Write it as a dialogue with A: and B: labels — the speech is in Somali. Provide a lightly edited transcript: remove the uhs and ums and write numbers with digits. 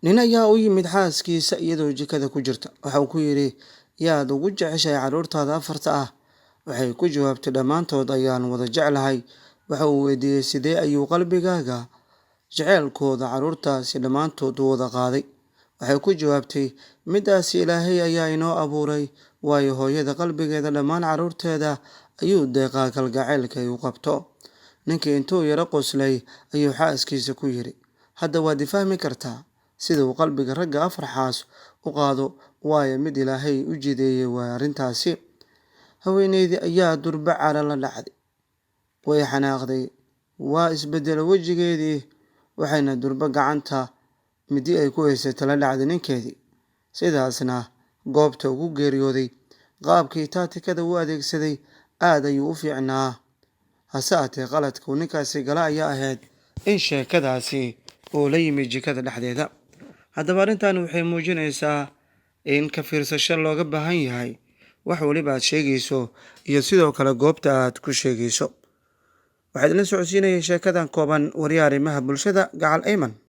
A: Nin ayaa u yimid xaaskiisa iyadoo jikada ku jirta. Waxa uu ku yidhi, "Yaad ugu jeceshahay carruurtaada afarta ah?" Waxay ku jawaabtay, "Dhammaantood ayaan wada jeclahay." Waxa uu weydiiyey, "Sidee ayuu qalbigaaga jaceylkooda carruurtaasi dhammaantood u wada qaaday?" Waxay ku jawaabtay, "Midaasi Ilaahay ayaa inoo abuuray, waayo hooyada qalbigeeda dhammaan carruurteeda ayuu deeqaa kalgacaylka ay u qabto." Ninkii intuu yara qoslay ayuu xaaskiisa ku yidhi, "Hadda waad i fahmi kartaa sida uu qalbiga ragga afar xaas u qaado, waayo mid Ilaahay u jideeyay waa arrintaasi." Haweeneydii ayaa durba cara la dhacday. Way xanaaqday, waa isbeddelay wejigeedii, waxayna durba gacanta midi ay ku haysatay la dhacday ninkeedii. Sidaasna goobta ugu geeriyooday. Qaabkii taatikada uu adeegsaday aad ayuu u fiicnaa. Hase ahaatee, qaladka uu ninkaasi gala ayaa ahayd in sheekadaasi uu la yimid jikada dhexdeeda. Haddaba arrintan waxay muujinaysaa in ka fiirsasho looga baahan yahay wax waliba aad sheegayso iyo sidoo kale goobta aad ku sheegayso. Waxaa idinla socodsiinayay sheekadan kooban wariyaha arrimaha bulshada, Gacal Ayman.